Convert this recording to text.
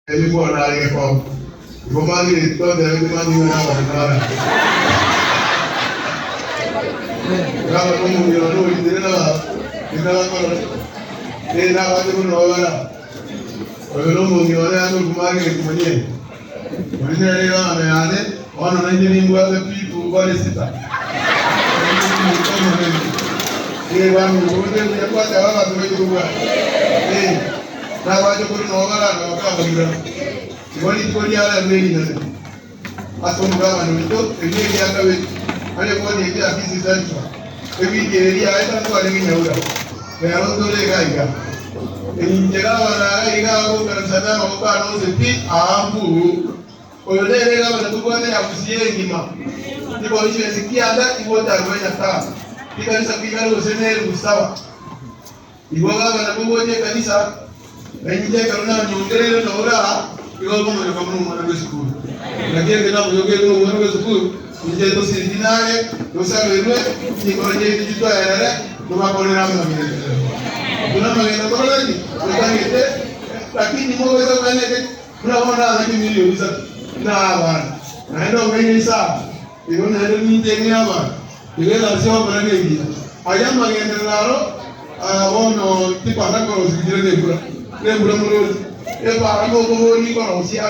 Ebi bono are gekombe. Igo mang'ireti totebetie mang'ina na abanto bara. Gaba nomong'ina one oritire na baba, indabakorora. Eh, nabande buna nabo bara. Oyo nomong'ina one akorokwa Margaret mwenyewe. Oria nere egabana yane, bono nainche nimbwate pi bare sita. Eh, baminto, bonde mbuya twateba abanto baito kobwata. Eh. Nabachokoro nao barana bakabamura. Igo rituko ria rero nerinene ase omogabane oito, erio neria kabere aria kwania ekia Kisii Central. Ewiki eye riaeta ntwarenge Nyaura, rero ntore iga iga. Inche gabana iga iga agokaransa namaboko ane onsi pi aa mbuu. Oyo nere egabana tobwate ya Gusii engima. Chiconstituency kianda igotarwa Nyasae. Rikanisa kwigare gose neribu saba. Igo gabana kogocha ekanisa, na inche ekero nanyongereire noro aa, igo okomonyoka buna omwana bw'esukuru. Naki eke namonyokeire buna omwana bw'esukuru, inche tosiriki nare, tosaberwe, chinkoro chiaito chitoerere, tobakorere amagenderero. Buna amagena torore ki? Totagete, lakini mogoisa kogania eke, buna bono nagachie milioni isato, na abana, naende ong'aine isano, igo naende ninche ng'e abana. Igo egasi y'ogokora nengiya. Aria amagenderero aro bono tipara korosia chire nembura, nembura moroche, epara mokoboria ikorosia.